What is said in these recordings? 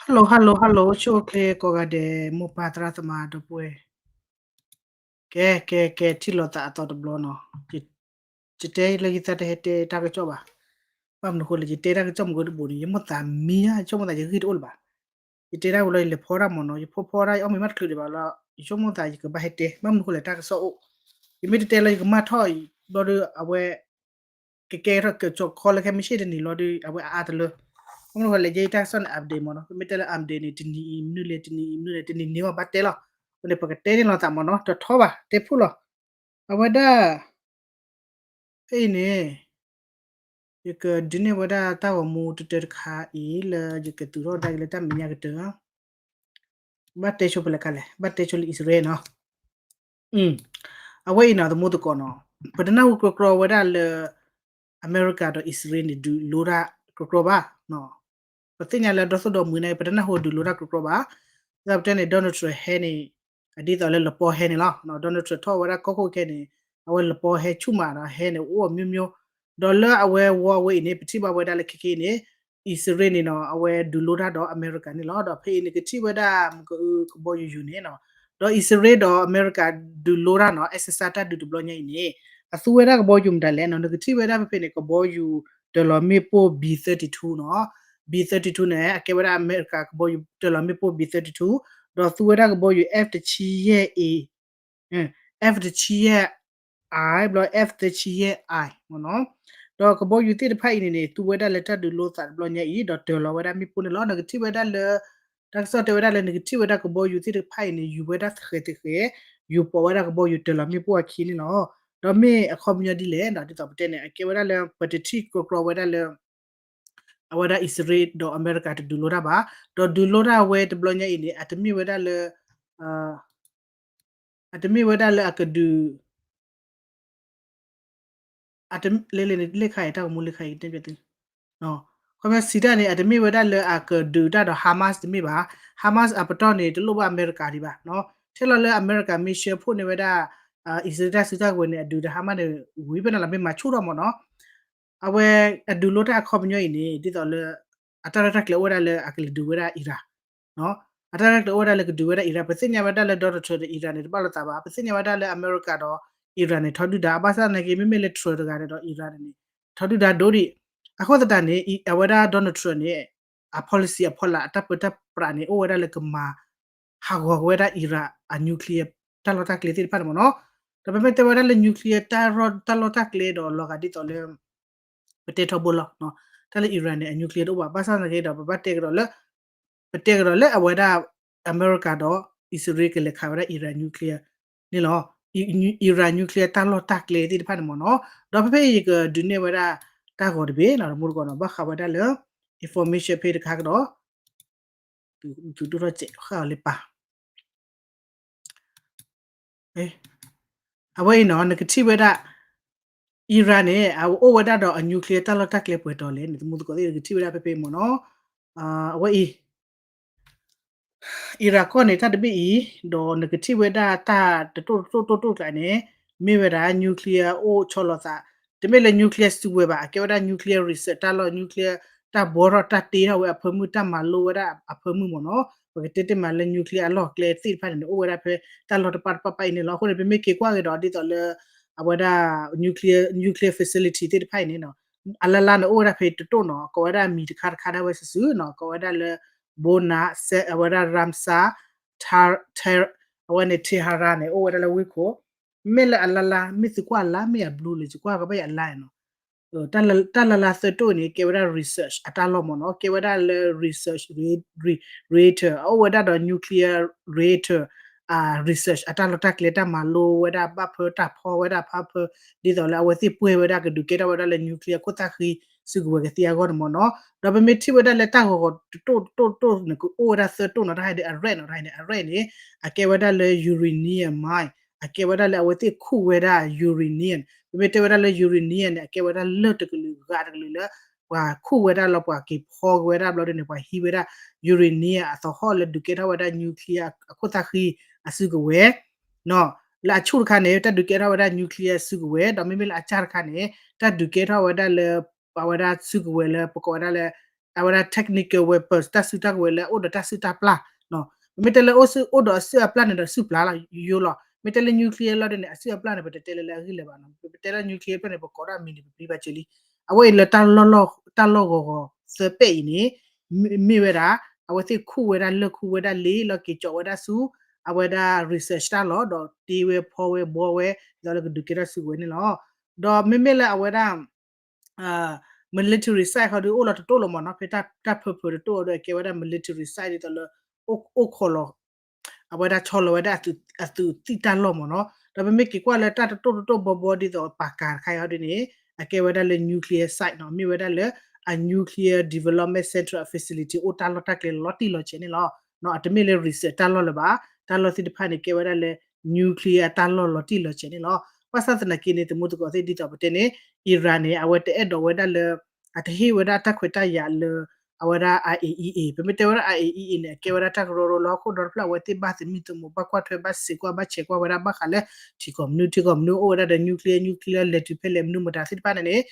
Hello hello hello ဆိၣ်ချ့ကိးဂၤဒဲး မိၢ်ပၢ်သရၣ်သမါဒီပုၢ်ဝဲၢ်, ကဲကဲကဲ ထံၣ်လိာ်သးအသီတဘျီနီၤ, ယတဲလၢယသးတဟဲတဲတၢ်ကစီၣ်ဘၣ်, ဘၣ်မနုၤဃိလဲၣ် ယတဲတၢ်ကစီၣ်မ့ၢ်ကတဘိးန့ၣ် ယမိၢ်သးမံဧါ ယဆိကမိၣ်သးယဂံၢ်တအိၣ်လၢၤဘၣ်, ယတဲတၢ်ဝံၤလီၤ ယလဲၤဖီတၢ်မ့ၢ်နီၤ, ယဖီဖီတၢ် ယအီၣ်မ့ၤမးတချုးဒံးဘၣ်လီၤ, ယဆိကမိၣ်သးယကဘၣ်ဟဲတဲ ဘၣ်မနုၤဃိလဲၣ် တၢ်ကစီၣ်အိၣ်, ယမ့ၢ်တတဲလၢယကမၣ်ထီၣ်အံၤ ဘျီဒီး အဝဲ ကကဲထီၣ်ကစီၤခီလၢခဲမုၢ်ဆ့ၣ်တနံၤလီၤဒီး အဝဲအအါတလၢ, ဘၣ်မနုၤဃိလဲၣ် ယဲယတၢ်ကစီၣ်န့ၣ် update မ့ၢ်နီၤ, ပမ့ၢ်တဲလၢ update န့ၣ် တနံၤအံၤမနုၤလဲၣ် တနံၤအံၤမနုၤလဲၣ် တနံၤန့ၢ်ဘၣ်ဘၣ်တဲလီၤ, အဃိန့ၣ် ပကတဲန့ၢ်လိာ်သးမ့ၢ်နီၤ, တထီဘၣ် တဲဖုၣ်လီၤ, အဝဲဒၣ် ဖဲအံၤန့ၣ် ယကဒုးနဲၣ်ဝဲဒၣ်တၢ်ဂီၤမူတတၢတခါအံၤ လၢယကသူၣ်ထီၣ်ဒၣ်က့ၤလၢတၢ်မဲာ်ညါကတၢၢ် ဘၣ်တဲဆိဖဲလဲၣ်ခါလဲၣ်, ဘၣ်တဲဆိလၢအံၣ်စရ့လးနီၤ, အဝဲအံၤနီၤ သမူသကိးနီၤ, ပတနၢ်ဟူကြီကြီဝဲဒၣ်လၢ အမဲရကၤဒီးအံၣ်စရ့လးန့ၣ် ဒုးလိတၢ်ကြီကြီဘၣ်, ပသ့ၣ်ညါလၢဒီသိၣ်ဒီမုၢ်န့ၣ် ပတနၢ်ဟူဒုးလိတၢ်ကြီကြီဘၣ်, ဒ်သိးပတဲန့ၣ် Donald Trump ဟဲန့ၣ် အဒ်သိးလၢလပီဟဲန့ၣ်လီၤ, Donald Trump ထီၣ်ဝဲဒၣ်ကီၢ်ခိၣ်ခဲန့ၣ် အဝဲလပီဟဲဆူၣ်မးဒီးဟဲန့ၣ် အိၣ်အမျိုးမျိုး, ဒီးလၢအဝဲဝီအဝဲအံၤန့ၣ် ပထံၣ်ဘၣ်ဝဲဒၣ်လၢခဲခဲအံၤန့ၣ် အံၣ်စရ့လးန့ၣ်နီၤ အဝဲဒုးလိတၢ်ဒီးအမဲရကၤန့ၣ်လီၤ, ဒီးဖဲအံၤန့ၣ် ကထံၣ်ဝဲဒၣ်မကအုကဘီယူၤယူၤန့ၣ်နီၤ, ဒီးအံၣ်စရ့လးဒီးအမဲရကၤဒုးလိတၢ်နီၤ exercise တၢ်ဒုးတဘျီညါအံၤန့ၣ် အသူဝဲဒၣ်ကဘီယူၤမတၤလဲၣ်နီၤ, နကထံၣ်ဝဲဒၣ်ဖဲဖဲန့ၣ် ကဘီယူၤတၢၤလီၤမ့ၣ်ပိၢ် B thirty-two နီၤ, B thirty-two န့ၣ် အကဲဝဲဒၣ်အမဲရကၤကဘီယူၤတၢၤလီၤမ့ၣ်ပိၢ် B thirty-two, ဒီးသူဝဲဒၣ်ကဘီယူၤ F တဆံယဲၢ် A, F တဆံယဲၢ် I ဘျီ F တဆံယဲၢ် I မ့ၢ်နီၤ, ဒီးကဘီယူၤသ့ၣ်တဖၣ်အံၤန့ၣ်န့ၣ် သူဝဲဒၣ်လၢတၢ်ဒုးလိသးတဘျီညါအံၤ ဒီးတၢၤလီၤဝဲဒၣ်မ့ၣ်ပိၢ်န့ၣ်လီၤ, နကထံၣ်ဝဲဒၣ်လၢ တၢ်ကစီၣ်တဲဝဲဒၣ်လၢနကထံၣ်ဝဲဒၣ်ကဘီယူၤသ့ၣ်တဖၣ်အံၤန့ၣ် ယူၤဝဲဒၣ်သဃဲၤသဃဲၤ, ယူၤပိာ်ဝဲဒၣ်ကဘီယူၤတၢၤလီၤမ့ၣ်ပိၢ်အခံန့ၣ်လီၤ, ဒီးမ့ၢ်အခီပညီဒ်လဲၣ်ဒီး ဒ်သိးပတဲန့ၣ် အကဲဝဲဒၣ်လၢ ပတထံၣ်ကြီကြီဝဲဒၣ်လၢ အဝဲဒၣ်အံၣ်စရ့လးဒီးအမဲရကၤတဒုးလိတၢ်ဘၣ်, ဒီးဒုးလိတၢ်ဝဲတဘျီညါအံၤန့ၣ် အတမ့ၢ်ဝဲဒၣ်လၢ အတမ့ၢ်ဝဲဒၣ်လၢအကဒုး လၢလၢန့ၣ် လၢခါအံၤ တၢ်ဂီၤမူလၢခါအံၤ တဲပျဲသု, ခီပညီစံးတၢ်န့ၣ် အတမ့ၢ်ဝဲဒၣ်လၢအကဒုးတၢ်ဒီး Hamas တမ့ၢ်ဘၣ်, Hamas အပတီၢ်န့ၣ် တလိၣ်ဘၣ်အမဲရကၤဒံးဘၣ်, ထဲလီၤလၢအမဲရကၤ မ့ၢ်ဆှၢဖှိၣ်န့ၢ်ဝဲဒၣ် အံၣ်စရ့လးတၢ်စုတၢ်ကဝဲၤန့ၣ် အဒုးဒီး Hamas န့ၣ် ဝံၤဖဲန့ၣ်လီၤ မ့ၢ်မၤဆူၣ်ထီၣ်မ့ၢ်နီၤ, အဝဲအဒုးလိတၢ်အခီပညီအံၤန့ၣ် ဒ်သိးလၢ အတၢ်ရဲၣ်တၢ်ကျဲၤအိၣ်ဝဲဒၣ်လၢအကလဲၤဒုးဝဲဒၣ် Iran အတၢ်ရဲၣ်တၢ်ကျဲၤအိၣ်ဝဲဒၣ်လၢကဒုးဝဲဒၣ် Iran, ပသ့ၣ်ညါဝဲဒၣ်လၢ Donald Trump ဒီး Iran န့ၣ် တဘၣ်လိာ်သးဘၣ်, ပသ့ၣ်ညါဝဲဒၣ်လၢအမဲရကၤဒီး Iran န့ၣ် ထီဒုၣ်ဒါ, ဘၣ်ဆၣ်သနာ်က့ မ့မ့ၢ်လၢ Trump တဂၤန့ၣ်ဒီး Iran န့ၣ် ထီဒုၣ်ဒါဒိၣ်ဒံး, အဃိသတးန့ၣ် အဝဲဒၣ် Donald Trump န့ၣ် အ policy အဖီလာ် အတၢ်ပၢတၢ်ပြးန့ၣ် အိၣ်ဝဲဒၣ်လၢကမၤ ဟးဂီၤက့ၤဝဲဒၣ် Iran အ nuclear တၢ်လီၢ်တၢ်ကျဲသ့ၣ်တဖၣ်န့ၣ်မ့ၢ်နီၤ, ဒီးပမ့ၢ်တဲဝဲဒၣ်လၢ nuclear တၢ်လီၢ်တၢ်ကျဲဒီးလီၤဂာ်ဒ်သိးလၢ ပတဲထီဘိလီၤ, တၢ်လၢ Iran န့ၣ် အ nuclear တအိၣ်ဘၣ်, ဘၣ်ဆၣ်သနာ်က့ဒီး ပဘၣ်တဲကဒီးလၢ ပတဲကဒီးလၢအဝဲဒၣ် အမဲရကၤဒီး အံၣ်စရ့လး ကလဲၤခးဝဲဒၣ် Iran nuclear န့ၣ်လီၤ, Iran nuclear တၢ်လီၢ်တၢ်ကျဲသ့ၣ်တဖၣ်န့ၣ်မ့ၢ်နီၤ, ဒီးဖဲဖဲအံၤယကဒုးနဲၣ်ဝဲဒၣ်တၢ်ဂီၤတဘ့ၣ်နီၤ, တမူတကိးနီၤ, ဘၣ်ဃးဝဲဒၣ်လၢ information ဖဲတခါကဒီး သုးဒိၣ်ထီၣ်စဲးဃာ်အီၤလၢပၢ် အဝဲအံၤနီၤ နကထံၣ်ဝဲဒၣ် Iran န့ၣ် အအိၣ်ဝဲဒၣ်ဒီးအ nuclear တၢ်လီၢ်တၢ်ကျဲပှဲၤတီၤလဲၣ်န့ၣ် တမူတကိးသ့ၣ် နကထံၣ်ဝဲဒၣ်ဖဲဖဲမ့ၢ်နီၤ, အဝဲအံၤ Iran ကီၢ်န့ၣ် တၢ်တဘ့ၣ်အံၤ ဒီးနကထံၣ်ဝဲဒၣ်တၢ်တတိၢ်တတိၢ်တိၢ်တိၢ်ကျါန့ၣ် မ့ၢ်ဝဲဒၣ် nuclear အိၣ်ဆီလီၤသး, တမ့ၢ်လၢ nuclear စုကဝဲၤဘၣ်, အကဲဝဲဒၣ် nuclear research တၢ်လီၢ် nuclear တၢ်ဘှီထီၣ်တၢ်တ့ထီၣ်ဝဲအဖၢမုၢ် တၢ်မၤလိဝဲဒၣ်အဖၢမုၢ်မ့ၢ်နီၤ, ပကတဲတ့ၢ်မးလၢ nuclear အလီၢ်ကျဲသ့ၣ်တဖၣ်န့ၣ် အိၣ်ဝဲဒၣ်ဖဲတၢ်လီၢ်တပၢ်တပၢ်ပၢ်အံၤန့ၣ်လီၤ. အဃိန့ၣ် ပမ့ၢ်က့ၤကွၢ်က့ၤဒီး ဒ်သိးလၢ အဝဲဒၣ် nuclear, nuclear facility သ့ၣ်တဖၣ်အံၤန့ၣ်နီၤ, အလါလါန့ၣ်အိၣ်ဝဲဒၣ်ဖဲတတိၢ်နီၤ, ကိးဝဲဒၣ်မံၤတခါတခါဒၣ်ဝဲစုာ်စုာ်နီၤ, ကိးဝဲဒၣ်လၢ Bona, အဝဲဒၣ် Ramsar, အဝဲန့ၣ် Tehran န့ၣ် အိၣ်ဝဲဒၣ်လၢဝ့ၢ်ခိၣ်, မ့ၢ်လၢအလါလါ မ့ၢ်သုကွၢ်အလါ မ့ၢ်အ blue လဲၣ် ယကွၢ်ကဘၣ်ယအလါနီၤ, တၢ်လါလါသၢတိၢ်န့ၣ် ကဲဝဲဒၣ် research အတၢ်လီၢ်မ့ၢ်နီၤ, ကဲဝဲဒၣ်လၢ research reactor အအိၣ်ဝဲဒၣ်ဒီး nuclear reactor research အတၢ်လီၢ်တၢ်ကျဲ တၢ်မၤလိဝဲဒၣ်ဘၣ်ဖၢ တၢ်ဖီဝဲဒၣ်ဖးဖၢ ဒ်သိးလၢအဝဲသ့ၣ်ပှဲၤဝဲဒၣ်ကဒုးကဲထီၣ်ဝဲဒၣ်လၢ nuclear ခိၣ်သၣ်ဃံ စုကဝဲၤကသ့အဂီၢ်န့ၣ်မ့ၢ်နီၤ, ဒီးပမ့ၢ်ထံၣ်ဝဲဒၣ်လၢတၢ်ဂီၤဂီၤတတိၢ်တတိၢ်တတိၢ်န့ၣ် ကအိၣ်ဝဲဒၣ်သၢတိၢ်နီၤ, တၢ်ဟဲဒီးအ red နီၤ, တၢ်ဟဲန့ၣ် အ red န့ၣ် အကဲဝဲဒၣ်လၢ uranium mine, အကဲဝဲဒၣ်လၢအဝဲသ့ၣ်ခူၣ်ဝဲဒၣ် uranium, ပမ့ၢ်တဲဝဲဒၣ်လၢ uranium န့ၣ် အကဲဝဲဒၣ်လၢၢ်တကလုာ်ဂၤတကလုာ်လၢ ပှၤခူၣ်ဝဲဒၣ်လီၤ ပှၤက့ၤဖီက့ၤဝဲဒၣ်ဘျီဒ်န့ၣ် ပှၤဟံးဝဲဒၣ် uranium အသဟီၣ်လၢဒုးကဲထီၣ်ဝဲဒၣ် nuclear အခိၣ်သၣ်ဃံအစုကဝဲၤ လၢအဆူၣ်တခါန့ၣ် တၢ်ဒုးကဲထီၣ်ဝဲဒၣ် nuclear စုကဝဲၤ, ဒီးမ့မ့ၢ်လၢအစၢ်တခါန့ၣ် တၢ်ဒုးကဲထီၣ်ဝဲဒၣ်လၢ ပဝဲဒၣ်စုကဝဲၤလၢပကိးဝဲဒၣ်လၢ အဝဲဒၣ် technical weapons တၢ်စုတၢ်ကဝဲၤလၢအအိၣ်ဒီးတၢ်စုတၢ်ပျၢ်, ပမ့ၢ်တဲလၢအိၣ်စုအိၣ်ဒီးအစုအပျၢ်န့ၣ်ဒီးစုပျၢ်လီၤ ယိယိလီၤ. မ့ၢ်တဲလၢ nuclear လီၤဒ်န့ၣ် အစုအပျၢ်န့ၣ် ပတတဲလၢလၢအဂ့ၢ်လၢၤဘၣ်နီၤ. ပတဲလၢ nuclear ဖျၢၣ်န့ၣ် ပကိးဒၣ်မံၤန့ၣ် ပပျံၤဘၣ်စၢၤလံ. အဝဲအံၤလၢ တၢ်လီၢ်ဂီၤဂီၤသၢပဲာ်အံၤန့ၣ် မ့ၢ်ဝဲဒၣ် အဝဲသ့ၣ်ခူၣ်ဝဲဒၣ်လၢၢ်ခူဝဲဒၣ်လ့ လီၤက့ၤကၠီးဝဲဒၣ်ဆူ အဝဲဒၣ် research တၢ်လီၢ် ဒီးတ့ဝဲဖီဝဲဘှီဝဲ ဒ်သိးလၢကဒုးကဲထီၣ်စုကဝဲၤန့ၣ်လီၤ. ဒီးမ့မ့ၢ်လၢအဝဲဒၣ် military site ဟီဒုးအိၣ်လီၤတတိၣ်လီၤမ့ၢ်နီၤ. ဖဲတၢ် purpose တတိၣ်အီၤဒီး အကဲဝဲဒၣ် military site ဒ်သိးလၢ အိၣ်ခိးလီၤ အဝဲဒၣ်ဆီလီၤဝဲဒၣ်အသုးသံၣ်တၢ်လီၢ်မ့ၢ်နီၤ. ဒီးပမ့ၢ်က့ၤကွၢ်လၢတၢ်တတိၣ်တတိၣ်ဘီဘီဒ်သိးပာ်ကၤတခါအံၤဟီဒ်န့ၣ် အကဲဝဲဒၣ်လၢ nuclear site နီၤ. မ့ၢ်ဝဲဒၣ်လၢ အ nuclear development center facility အိၣ်တၢ်လီၢ်တၢ်ကျဲလီၤတံၢ်လီၤဆဲးန့ၣ်လီၤ. အတမ့ၢ်လၢ research တၢ်လီၢ်လၢၤဘၣ်. တၢ်လီၢ်သ့ၣ်တဖၣ်န့ၣ် ကဲဝဲဒၣ်လၢ nuclear တၢ်လီၢ်လီၤတံၢ်လီၤဆဲးန့ၣ်လီၤ. ဘၣ်ဆၣ်သနာ်က့န့ၣ် သမူသကိးသ့ၣ်ဒ်သိးပတဲန့ၣ် Iran န့ၣ် အဝဲတအဲၣ်ဒိးဝဲဒၣ်လၢ အတဟ့ၣ်ဝဲဒၣ်တၢ်ခွဲးတၢ်ယာ်လၢ အဝဲဒၣ် IAEA ပမ့ၢ်တဲဝဲဒၣ် IAEA န့ၣ် အကဲဝဲဒၣ်တၢ်ကရၢကရိလၢဟီၣ်ခိၣ်ဒီတဖျၢၣ် အဝဲသ့ၣ်ဘၣ်သမံသမိး ဘၣ်ကွၢ်ထွဲ ဘၣ်စံးကွၢ် ဘၣ်ဆဲးကွၢ်ဝဲဒၣ်ဘၣ်ဃးလၢ ထံကီၢ်မနုၤ ထံကီၢ်မနုၤ အိၣ်ဝဲဒၣ်ဒီး nuclear nuclear လဲၤတုၤဖဲလဲၣ် မနုၤမတၤသ့ၣ်တဖၣ်န့ၣ်န့ၣ်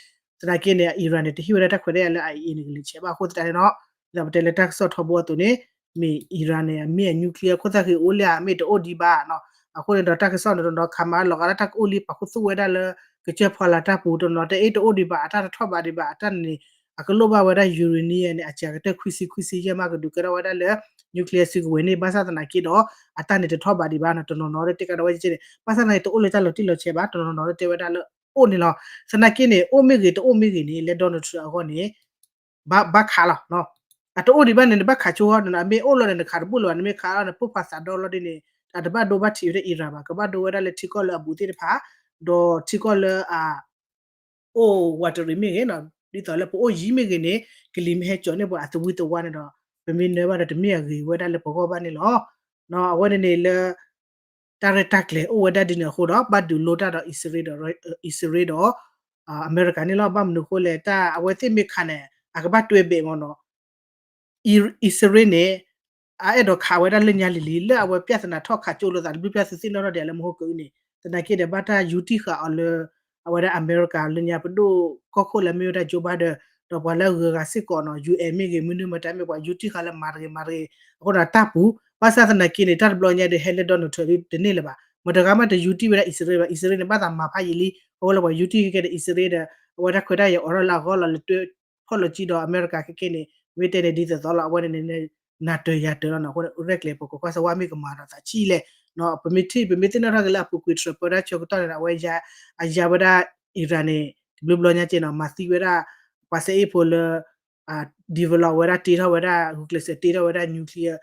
သနာ်က့န့ၣ် Iran န့ၣ် တဟ့ၣ်ဝဲဒၣ်တၢ်ခွဲးတၢ်ယာ်လၢ IAEA န့ၣ် ကလဲၤဆဲးဘၣ်အဃိသတးန့ၣ်နီၤ. ဒ်သိးပတဲလၢတၢ်ကစီၣ်ထီဘိအသိးန့ၣ် မ့ၢ် Iran န့ၣ် အမ့ၢ်အ nuclear အခိၣ်သၣ်ဃံးအိၣ်လံဧါ မ့ၢ်တအိၣ်ဒံးဘၣ်နီၤ. အဃိန့ၣ်ဒီးတၢ်ကစီၣ်န့ၣ်တနီၤ ခးမၤလီၤဂာ်လၢတၢ်ကအိၣ်လံ ပာ်ခူသူၣ်ဝဲဒၣ်လၢ ကစၢၢ်ဖီလာ်တၢ်ပူၤ တနီၤတဲအ့ၣ်တအိၣ်ဒံးဘၣ် အတၢ်တထီၣ်ဘးဒံးဘၣ် အတၢ်န့ၣ် အကလိၣ်ဘၣ်ဝဲဒၣ် uranium န့ၣ် အစှၤကတၢၢ်ခွံဆံ ခွံဆံယဲၢ်မး ကဒုးကဲထီၣ်ဝဲဒၣ်လၢ nuclear စုကဝဲၤန့ၣ် ဘၣ်ဆၣ်သနာ်က့ဒီး အတၢ်န့ၣ်တထီၣ်ဘးဒံးဘၣ်နီၤ. တနီၤနီၤတဲကဒီးဝဲကဲန့ၣ် ဘၣ်ဆၣ်သနာ်က့တအိၣ်လၢတၢ်လီၤတံၢ်လီၤဆဲးဘၣ် တနီၤနီၤတဲဝဲဒၣ်လၢအိၣ်န့ၣ်လီၤ. သနာ်က့န့ၣ် အိၣ်မ့ၢ်ဂ့ၤတအိၣ်မ့ၢ်ဂ့ၤန့ၣ် လၢ Donald Trump အဂီၢ်န့ၣ် ဘၣ်ခးလီၤ. အတအိၣ်ဒံးဘၣ်န့ၣ် နဘၣ်ခးဆိဃီ နမ့ၢ်အိၣ်လီၤန့ၣ် နခးတဘူၣ်လၢၤဘၣ် နမ့ၢ်ခးလီၤန့ၣ် ပိၢ်ဖးသးဒီလီၤဒ်န့ၣ် အတဘၣ်ဒိဘၣ်ထံးဝဲဒၣ် Iran ဘၣ် ကဘၣ်ဒိဝဲဒၣ်လၢထံကီၢ်လၢအဘူးသ့ၣ်တဖၣ် ဒီးထံကီၢ်လၢအ အိၣ်ဝးတရံးမ့ၢ်ဂ့ၤနီၤ ဒ်သိးလၢပအိၣ်ယံၤမ့ၢ်ဂ့ၤန့ၣ် ကလံၤမ့ၢ်ဟဲကၠီၤန့ၢ်ပှၤအသဝံသဝါန့ၣ်ဒီး ပမ့ၢ်နၢဘၣ်ဒီးတမ့ၢ်အဂ့ၤဝဲဒၣ်လၢပဂီၢ်ဘၣ်န့ၣ်လီၤ. အဝဲန့ၣ်န့ၣ်လၢ တၢ်ရဲၣ်တၢ်ကျဲၤအိၣ်ဝဲဒၣ်ဒ်န့ၣ်အဃိဒီး ဘၣ်ဒုးလိတၢ်ဒီး အံၣ်စရ့လးဒီး အံၣ်စရ့လးဒီး အမဲရကၤန့ၣ်လီၤ. ဘၣ်မနုၤအဃိလဲၣ် တၢ်အဝဲသ့ၣ်မ့ၢ်ခးန့ၣ် အကဘၣ်တွဲဘဲးမ့ၢ်နီၤ အံၣ်စရ့လးန့ၣ် အအဲၣ်ဒိးခးဝဲဒၣ်လၢညါလံၤလံၤ လၢအဝဲပျၢ်သနာ်ထီၣ်ခးကၠိလိာ်သးတဘျုးပျၢ်သုးသ့ၣ်နီၣ်ထီၣ်ဒံးလၢမဟိကၢန့ၣ် သနာ်က့ဒီးဘၣ်တၢ်ယူးတံၢ်ဃာ်အီၤလၢ အဝဲဒၣ်အမဲရကၤလၢညါပဒိၣ်ကီၢ်ခိၣ်လၢမ့ၢ်ဝဲဒၣ် Joe Biden ဒီးပှၤလၢအဂုၤအဂၤစ့ၢ်ကီးနီၤ ယူၤအဲၣ်မ့ၢ်ဂ့ၤ မနုၤမတၤမ့ၢ်ပှၤယူးတံၢ်ဃာ်လၢမၤတဂ့ၤမၤတဂ့ၤ အဃိဒီးတၢ်ပူၤ ဘၣ်ဆၣ်သနာ်က့န့ၣ် တၢ်တဘျီညါဒီးဟဲလၢ Donald Trump ဒ်တန့ၢ်လၢၤဘၣ် မတဂၤမးတယူးတံၢ်ဝဲဒၣ်အံၣ်စရ့လးဘၣ် အံၣ်စရ့လးန့ၣ် ဘၣ်သးမၤဖးယံာ်လံ အဃိလၢပှၤယူးတံၢ်ခဲကဲဒီးအံၣ်စရ့လးဒီး အဝဲဒၣ်ခွဲးတၢ်ယာ်အိးထီၣ်လၢအဂီၢ်လီၤ လၢတွဲဖီၣ်လီၤကံဒီးအမဲရကၤခဲကဲန့ၣ် မ့ၢ်တဲန့ၣ်ဒ်သိးသိးလီၤ အဝဲန့ၣ်န့ၣ် နၤတၢၤယၤတၢၤလီၤနီၤ အဃိန့ၣ် အိၣ်ရဲၣ်ကျဲၤပကကွၢ်စၢၤဝဲမ့ၢ်ကမၤဒီးသးဆံးလဲၣ် ပမ့ၢ်ထံၣ် ပမ့ၢ်သ့ၣ်နီၣ်ထီၣ်က့ၤလၢအပူၤကွံာ် Trump ပၢတၢ်ဆၢကတီၢ်န့ၣ်ဒီး အဝဲ အယါဝဲဒၣ် Iran န့ၣ် တဘျုးဘျီညါကဲနီၤ မၤသံဝဲဒၣ် ပှၤစဲအ့ၣ်ဖိလၢ develop ဝဲဒၣ်တ့ထီၣ်ဝဲဒၣ် ဂုာ်ကျဲးစၢးတ့ထီၣ်ဝဲဒၣ် nuclear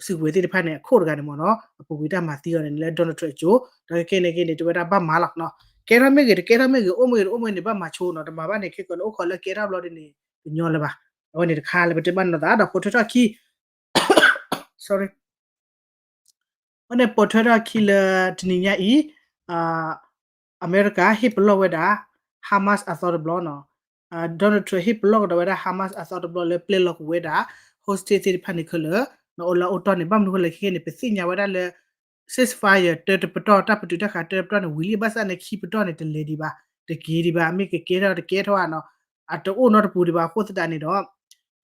စုကဝဲၤသ့ၣ်တဖၣ်န့ၣ် အခိၣ်တဂၤန့ၣ်မ့ၢ်နီၤ အပူၤကွံာ်တၢ်မၤသံအီၤန့ၣ် လၢ Donald Trump အစိၤ ဒီးခဲကဲန့ၣ်ကဲန့ၣ် တဲဝဲဒၣ်ဘၣ်မၤလီၤနီၤ ကဲထီၣ်မ့ၢ်ဂ့ၤ တကဲထီၣ်မ့ၢ်ဂ့ၤ အိၣ်မ့ၢ်ဂ့ၤ တအိၣ်မ့ၢ်ဂ့ၤန့ၣ် ဘၣ်မၤဆိနီၤ တမၤဘၣ်န့ၣ် ခဲကီန့ၣ် အိၣ်ခိးလၢကဲထီၣ်ဘျီဒ်န့ၣ် ကညီလၢၤဘၣ် အဝဲန့ၣ်တခါလၢပတဲဘၣ်နီၤသးဒီးပိာ်ထွဲထီၣ်ခံ sorry အဝဲန့ၣ်ပိာ်ထွဲထီၣ်ခံလၢတနံၤညါအံၤ အမဲရကၤဟ့ၣ်ပလီၢ်ဝဲဒၣ် Hamas အသီတဘျီနီၤ Donald Trump ဟ့ၣ်ပလီၢ်ကဒီးဝဲဒၣ် Hamas အသီတဘျီလၢပျဲလီၤကွံာ်ဝဲဒၣ် hostage သ့ၣ်တဖၣ်န့ၣ်ခဲလၢာ် အိၣ်လၢအိၣ်တီၢ်န့ၣ် ဘၣ်မနုၤအဃိလဲၣ်ခဲကဲန့ၣ် ပသ့ၣ်ညါဝဲဒၣ်လၢ ceasefire တၢတပတီၢ် တၢ်ပတုာ်တၢ်ခးတၢတပတီၢ်န့ၣ် ဝံၤလံ ဘၣ်ဆၣ်န့ၣ် ခံပတီၢ်န့ၣ် တလဲၤဒံးဘၣ် တက့ၤဒံးဘၣ် မ့ၢ်ကကဲထီၣ်တကဲထီၣ်ဧါနီၤ အတအိၣ်နီတပူၤဒံးဘၣ်အဃိသတးန့ၣ်ဒီး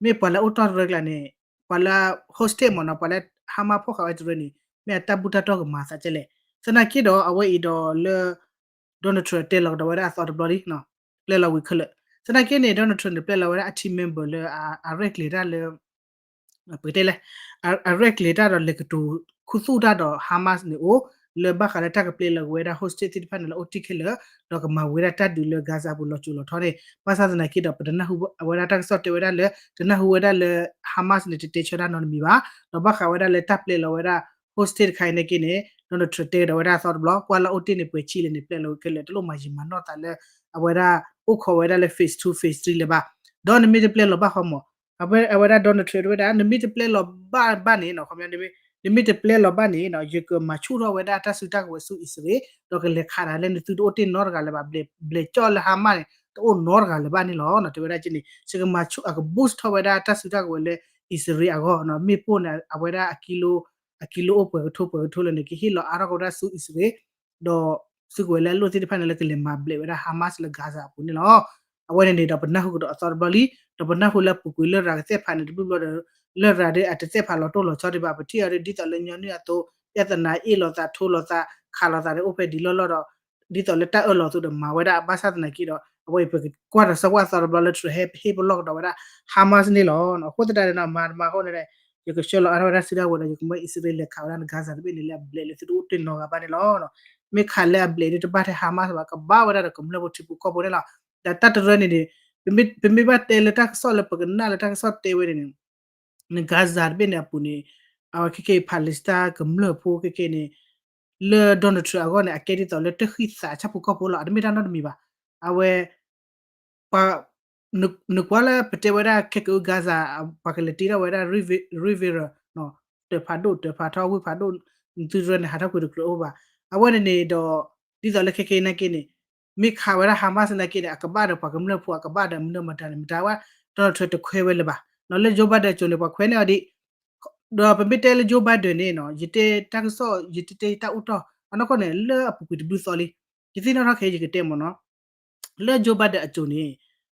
မ့ၢ်ပှၤလၢအိၣ်တီၢ်တရၢကျါန့ၣ် ပှၤလၢ hostage မ့ၢ်နီၤ ပှၤလၢ Hamas ဖီၣ်ဃာ်ဝဲတရၢန့ၣ် မ့ၢ်အတၢ်ဘူၣ်တၢ်တီၢ်ကမၤသးကဲလဲၣ် သနာ်က့ဒီးအဝဲအံၤဒီးလၢ Donald Trump တဲလီၤကဒီးဝဲဒၣ်အသီတဘျီလံ ပျဲလီၤဝံၤခဲလၢာ် သနာ်က့န့ၣ် Donald Trump န့ၣ် ပျဲလီၤဝဲဒၣ်အ team member လၢ အရဲၣ်ကျဲၤတၢ်လၢ ပကတဲလဲၣ် အရဲၣ်ကျဲၤတၢ်ဒီးလဲၤကတိၤခူသူၣ်တၢ်ဒီး Hamas န့ၣ်အိၣ် လၢဘၣ်ဃးလၢတၢ်ကပျဲလီၤက့ၤဝဲဒၣ် hostage သ့ၣ်တဖၣ်န့ၣ်လၢအိၣ်တ့ၢ်ခဲလၢာ် ဒီးကမၤဝဲဒၣ်တၢ်ဒုးလၢ Gaza ပူၤလီၤစိၤလီၤထီန့ၣ် ဘၣ်ဆၣ်သနာ်က့ဒီး ပတနၢ်ဟူအဝဲဒၣ်တၢ်ကစီၣ်တဲဝဲဒၣ်လၢ တနၢ်ဟူဝဲဒၣ်လၢ Hamas န့ၣ် တတဲဆၢတၢ်နီတမံၤဘၣ် ဒီးဘၣ်ဃးဝဲဒၣ်လၢတၢ်ပျဲလီၤဝဲဒၣ် hostage တခါအံၤန့ၣ်က့န့ၣ် Donald Trump တဲကဒီးဝဲဒၣ်အသီတဘျီ ကွၢ်လၢအိၣ်တ့ၢ်န့ၣ် ပှဲၤဆံးလဲၣ်န့ၣ် ပျဲလီၤဝံၤခဲလၢာ် တလိၣ်မၤယံာ်မၤနီၢ်သးလၢ အဝဲဒၣ်အိၣ်ခိးဝဲဒၣ်လၢ phase two phase three လၢၤဘၣ် ဒီးနမ့ၢ်တပျဲလီၤဘၣ်ဃီမး အဝဲဒၣ် Donald Trump တဲဝဲဒၣ် နမ့ၢ်တပျဲလီၤဘၣ်ဘၣ်န့ၣ် နမ့ၢ်တပျဲလီၤဘၣ်န့ၣ် ယကမၤဆူၣ်ထီၣ်ဝဲဒၣ်တၢ်စုတၢ်ကဝဲၤဆူအံၣ်စရ့လး ဒီးကလဲၤခးတၢ်လၢနသုတအိၣ်တ့ၢ်နီတဂၤလၢၤဘၣ် ဘျဲးကၠီၣ်လၢ Hamas န့ၣ် တအိၣ်နီတဂၤလၢၤဘၣ်န့ၣ်လီၤ တဲဝဲဒၣ်က့န့ၣ် ယကမၤဆူၣ် အက boost ထီၣ်ဝဲဒၣ်တၢ်စုတၢ်ကဝဲၤလၢအံၣ်စရ့လးအဂီၢ် မ့ၣ်ပိၢ်န့ၣ် အဝဲဒၣ်အကံလိ အကံလိအိၣ်ပှဲၤကထိပှဲၤကထိလၢာ်န့ၣ် ကဟ့ၣ်လီၤအါထီၣ်ကဝဲဒၣ်ဆူအံၣ်စရ့လး ဒီးစုကဝဲၤလၢအလိၣ်သ့ၣ်တဖၣ်န့ၣ်လၢကလဲၤမၤဘျဲးဝဲဒၣ် Hamas လၢ Gaza အပူၤန့ၣ်လီၤ အဝဲန့ၣ်န့ၣ်ဒီးပနၢ်ဟူကဒီးအသီတဘျီလံ, ဒီးပနၢ်ဟူလၢအပူၤကွံာ်လရာ်ကသဲၣ်ဖးန့ၣ် တဘျီဘျီဒီး လရာ်ဒီးအတသဲၣ်ဖးလီၤတိၢ်လီၤဆီဒံးဘၣ်, ပထံၣ်အီၤဒ်သိးလၢညီနုၢ်အသိး ပြဿနာအ့ၣ်လိာ်သး ထိလိာ်သး ခးလိာ်သးန့ၣ် အိၣ်ဖဲဒံးလီၢ်လီၢ်ဒီး ဒ်သိးလၢတၢ်အၢၣ်လီၤအသိးဒီးမၤဝဲဒၣ် ဘၣ်ဆၣ်သနာ်က့ဒီး အဝဲအံၤပကကွၢ်ဒီးစီၤဝၣ်အသီတဘျီလၢ Trump ဟဲဟ့ၣ်ပလီၢ်ကဒီးဝဲဒၣ် Hamas န့ၣ်လီၤ. အဃိသတးန့ၣ်ဒီး မၤတမၤအဃိန့ၣ်ဒီး ယကဆှၢလီၤအါထီၣ်ဝဲဒၣ်စုဒၣ်ဝဲဒီး ယကမၢအံၣ်စရ့လးလဲၤခးဝဲဒၣ်န Gaza တဘ့ၣ်န့ၣ်လၢအဘျဲးလၢသုတအိၣ်တ့ၢ်နီတဂၤဘၣ်န့ၣ်လီၤ. မ့ၢ်ခးလၢအဘျဲးဒီးတဘၣ်ထဲ Hamas ဘၣ် ကဘၣ်ဝဲဒၣ်ဒီးကမျၢၢ်ဖိထံဖိကီၢ်ဖိန့ၣ်လီၤ. ဒီးတၢ်တရၢန့ၣ်န့ၣ် ပမ့ၢ်ဘၣ်တဲလၢတၢ်ကစီၣ်လၢပကနၣ်လၢတၢ်ကစီၣ်တဲဝဲန့ၣ်န့ၣ် န Gaza တဘ့ၣ်န့ၣ်အပူၤန့ၣ် အဝဲခဲကဲအံၤ Palestine ကမျၢၢ်ဖိခဲကဲန့ၣ် လၢ Donald Trump အဂီၢ်န့ၣ် အကဲဒ်သိးလၢတၢ်ဃံသးဆၣ်ဖိကီၢ်ဖိလီၤ. အတမ့ၢ်တၢ်နီတမံၤဘၣ်. အဝဲ ပှၤ နကွၢ်လၢပတဲဝဲဒၣ်ခဲကဲအံၤ Gaza ပှၤကလဲၤတ့ထီၣ်ဝဲဒၣ် Riviera တၢၤဖးဒိၣ်တၢၤဖးထီ ဝ့ၢ်ဖးဒိၣ် သုတရၢန့ၣ် ဟးထီၣ်ကွံာ်တကြၢးအိၣ်ဘၣ်. အဝဲန့ၣ်န့ၣ်ဒီး ဒ်သိးလၢခဲကဲအံၤနာ်က့န့ၣ် မ့ၢ်ခးဝဲဒၣ် Hamas နာ်က့န့ၣ် အကဘၣ်ဒီးပှၤကမျၢၢ်ဖိ အကဘၣ်ဒီးမနုၤမတၤန့ၣ် မတၤဝဲ Donald Trump တခွဲးဝဲလၢၤဘၣ်. လၢ Joe Biden အစိၤန့ၣ် ပှၤခွဲးန့ၢ်အီၤဒံး ဒီးပမ့ၢ်တဲလၢ Joe Biden န့ၣ် ယတဲတၢ်ကစီၣ် ယတဲတၢ်အိၣ်တီၢ် အနီၢ်ကီၢ်န့ၣ် လၢအပူၤကွံာ်တဘျုးသီလံ. ယသ့ၣ်နီၣ်ထီၣ်ခဲအံၤ ယကတဲမ့ၢ်နီၤ လၢ Joe Biden အစိၤန့ၣ်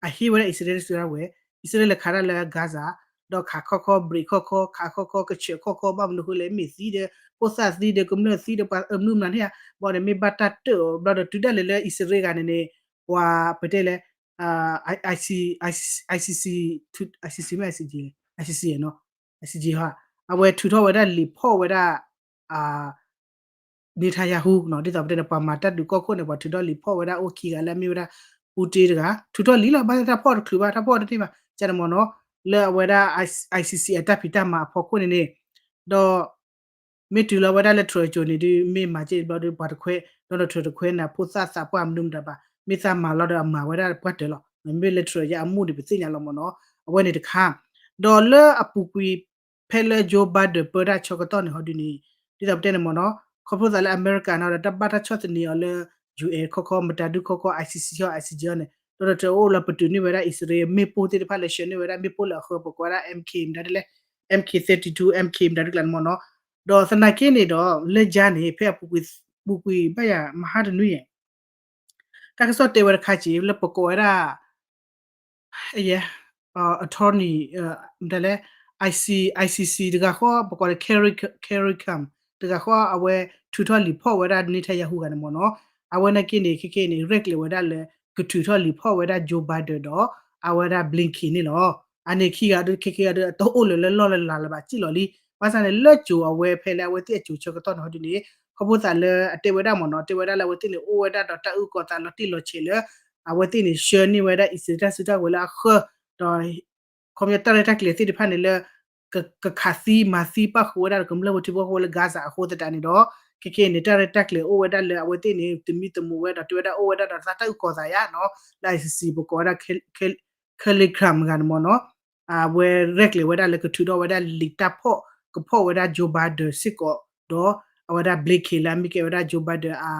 အဟ့ၣ်ဝဲဒၣ်အံၣ်စရ့လးစုဒၣ်ဝဲ, အံၣ်စရ့လးလဲၤခးတၢ်လၢ Gaza, ဒီးခးခီခီ ဘြံးခီခီ ခးခီခီ ကဆဲးခီခီ ဘၣ်မနုၤဃိလဲၣ် မ့ၢ်သံဒီး ဖိသၣ်သံဒီး ကမျၢၢ်သံဒီး ပှၤအၢမနုၤမနုၤန့ၣ်ဧါ, ဘၣ်ဒီးမ့ၢ်ဘၣ်တၢ်တၢၢ်အီၤဘျီဒီး တုၤဒၣ်လဲာ်လၢအံၣ်စရ့လးဂၤန့ၣ်န့ၣ် ပှၤပတဲလဲၣ် ICC, ICC, ICC မ့ၢ် ICJ, ICC နီၤ, ICJ ဟီ, အဝဲထုးထီၣ်ဝဲဒၣ်လံာ်ဖီၣ်ဝဲဒၣ် Netanyahu နီၤ, ဒ်သိးပတဲန့ၣ် ပှၤမၤတၢ်ဒုးကီၢ်ခိၣ်န့ၣ် ပှၤထုးထီၣ်လံာ်ဖီၣ်ဝဲဒၣ်အိၣ်ခံဂၤလၢအမ့ၢ်ဝဲဒၣ် Putin တဂၤ ထုးထီၣ်လံလီၤ, ဘၣ်ဆၣ်တၢ်ဖီၣ်တချုးဘၣ် တၢ်ဖီၣ်တန့ၢ်ဘၣ် ကန့ၣ်မ့ၢ်နီၤ, လၢအဝဲဒၣ် ICC အတၢ်ဖံးတၢ်မၤအဖီခိၣ်န့ၣ်န့ၣ်, ဒီး မ့ၢ်တုၤလီၤဝဲဒၣ်လၢ Trump အစိၤန့ၣ်ဒုး မ့ၢ်မၤက့ၤဘျီဒီး ပှၤတခွဲး Donald Trump တခွဲးနၤ ဖိသၣ်သးပှၢ်မနုၤမတၤဘၣ်, မ့ၢ်သးမၤလီၤဒီးအမၤဝဲဒၣ်ပှၢ်တၢၢ်လီၤ, မ့မ့ၢ်လၢ Trump ယအမူၣ်ဒံးပသ့ၣ်ညါလီၤမ့ၢ်နီၤ, အဝဲန့ၣ်တခါ, ဒီးလၢအပူၤကွံာ် ဖဲလၢ Joe Biden ပၢတၢ်ဆၢကတီၢ်န့ၣ်ဟီဒုန့ၣ်, ဒ်သိးပတဲန့ၣ်မ့ၢ်နီၤ, ခီဖျိသးလၢအမဲရကၤနီၤဒီး တၢ်ဘၣ်တၢ်ဆီၣ်သနံးအီၤလၢ UN ခီခီ မတၤဒုခီခီ ICC ဟီ ICJ န့ၣ်, ဒီး Trump အိၣ်လၢပတုာ်န့ၢ်ဝဲဒၣ်အံၣ်စရ့လး မ့ၣ်ပိၢ်သ့ၣ်တဖၣ်လၢဆှၢန့ၢ်ဝဲဒၣ်မ့ၣ်ပိၢ်လၢအဃၢၤ ပကိးဝဲဒၣ် MK မတၤဒ်လဲၣ်, MK thirty-two, MK မတၤဒ်ကျါန့ၣ်မ့ၢ်နီၤ, ဒီးသနာ်က့န့ၣ်ဒီး လၢယါန့ၣ် ဖဲအပူၤကွံာ် ပူၤကွံာ်ဘၣ်ယၤ မဟါတနွံယဲၢ် တၢ်ကစီၣ်တဲဝဲတခါက့ၤ လၢပကိးဝဲဒၣ် attorney မတၤလဲၣ်, IC, ICC တဂၤဃီ ပကိးလၢ Carrie, Carrie Lam တဂၤဃီ အဝဲထုးထီၣ်လံာ်ဖီၣ်ဝဲဒၣ် Netanyahu ဂၤန့ၣ်မ့ၢ်နီၤ, အဝဲနာ်က့န့ၣ် ခဲကဲန့ၣ် ရဲၣ်ကျဲၤဝဲဒၣ်လၢ ကထုးထီၣ်လံာ်ဖီၣ်ဝဲဒၣ် Joe Biden ဒီး အဝဲဒၣ် Blinken န့ၣ်လီၤ. အန့ၣ်ခံဂၤဒီး ခဲကဲဂၤဒီး အတအိၣ်လၢၤလၢလီၢ်လၢလၤလၢၤဘၣ် စံၣ်လီၤလံ. ဘၣ်ဆၣ်န့ၣ် လၢကၠိၤအဝဲဖဲလၢအဝဲသ့ၣ်အကၠိၤဆၢကတီၢ်န့ၣ်ဟီဒုန့ၣ် ခီဖျိသးလၢအတဲဝဲဒၣ်မ့ၢ်နီၤ, တဲဝဲဒၣ်လၢအဝဲသ့ၣ်န့ၣ် အိၣ်ဝဲဒၣ်ဒီးတၢ်အုၣ်ကီၤသးလီၤတံၢ်လီၤဆဲးလၢ အဝဲသ့ၣ်န့ၣ် ဆှၢန့ၢ်ဝဲဒၣ်အံၣ်စရ့လးတၢ်စုတၢ်ဝဲၤလၢအဃၢၤ, ဒီး ခီပညီတၢ်ရဲၣ်တၢ်ကျဲၤသ့ၣ်တဖၣ်န့ၣ်လၢ ကခးသံမၤသံပၣ်ဃုာ်ဝဲဒၣ်ဒီးကမျၢၢ်ဖိထံဖိကီၢ်ဖိလၢ Gaza အဃိသတးန့ၣ်ဒီး ခဲကဲန့ၣ် တၢ်ရဲၣ်တၢ်ကျဲၤအိၣ်ဝဲဒၣ်လၢအဝဲသ့ၣ်န့ၣ် သမံသမိးဝဲဒီးတဲဝဲဒၣ်အိၣ်ဝဲဒၣ်ဒီးတၢ်အုၣ်ကီၤသးယါနီၤ, လၢ ICC ပကိးဝဲဒၣ် Kelly Cram ဂၤန့ၣ်မ့ၢ်နီၤ, အဝဲရဲၣ်ကျဲၤဝဲဒၣ်လၢကထုးထီၣ်ဝဲဒၣ်လံာ်တၢ်ဖီၣ် ကဖီၣ်ဝဲဒၣ် Joe Biden စ့ၢ်ကီး ဒီးအဝဲဒၣ် Blinken လၢအမ့ၢ်ကဲဝဲဒၣ် Joe Biden အ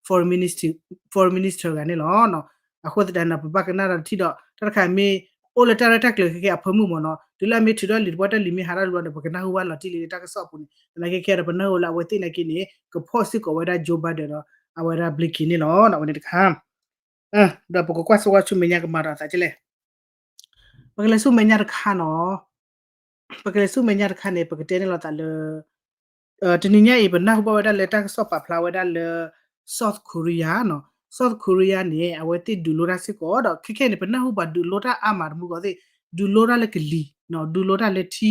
foreign minister, foreign minister ဂၤန့ၣ်လီၤ. အဃိသတးန့ၣ် ပဘၣ်ကနၣ်ဒီးထံၣ်ဒီး တၢ်တခါမ့ၢ် အိၣ်လၢတၢ်ရဲၣ်တၢ်ကျဲၤခဲကဲအဖၢမုၢ်မ့ၢ်နီၤ, တုၤလၢအမ့ၢ်ထုးထီၣ်လံာ်တဘျီ တၢ်လံာ်မ့ၢ်ဟးထီၣ်တဘျီဒီး ပကနၢ်ဟူဘၣ်လီၤတံၢ်လံတၢ်ကစီၣ်အပူၤန့ၣ်, သနာ်က့ခဲဒီးပနၢ်ဟူလၢအဝဲသ့ၣ်နာ်က့န့ၣ် ကဖီၣ်စ့ၢ်ကီးဝဲဒၣ် Joe Biden ဒီး အဝဲဒၣ် Blinken န့ၣ်လီၤ. အဝဲန့ၣ်တခါ ဒီးပကကွၢ်ဆိဝဲဆူမဲာ်ညါကမၤဒီးသးကလဲၣ် ပကလဲၤဆူမဲာ်ညါတခါနီၤ, ပကလဲၤဆူမဲာ်ညါတခါန့ၣ် ပကတဲန့ၢ်လိာ်သးလၢ တနံၤညါအံၤ ပနၢ်ဟူဘၣ်ဝဲဒၣ်လၢတၢ်ကစီၣ်ပာ်ဖျါဝဲဒၣ်လၢ South Korea နီၤ, South Korea န့ၣ် အဝဲသ့ၣ်ဒုးလိတၢ်စ့ၢ်ကီးဒီး ခဲခဲန့ၣ် ပနၢ်ဟူဘၣ်ဒုးလိတၢ်အါမးတမူကီၢ်သ့ၣ်, ဒုးလိတၢ်လၢကလံၤ, ဒုးလိတၢ်လၢထံ,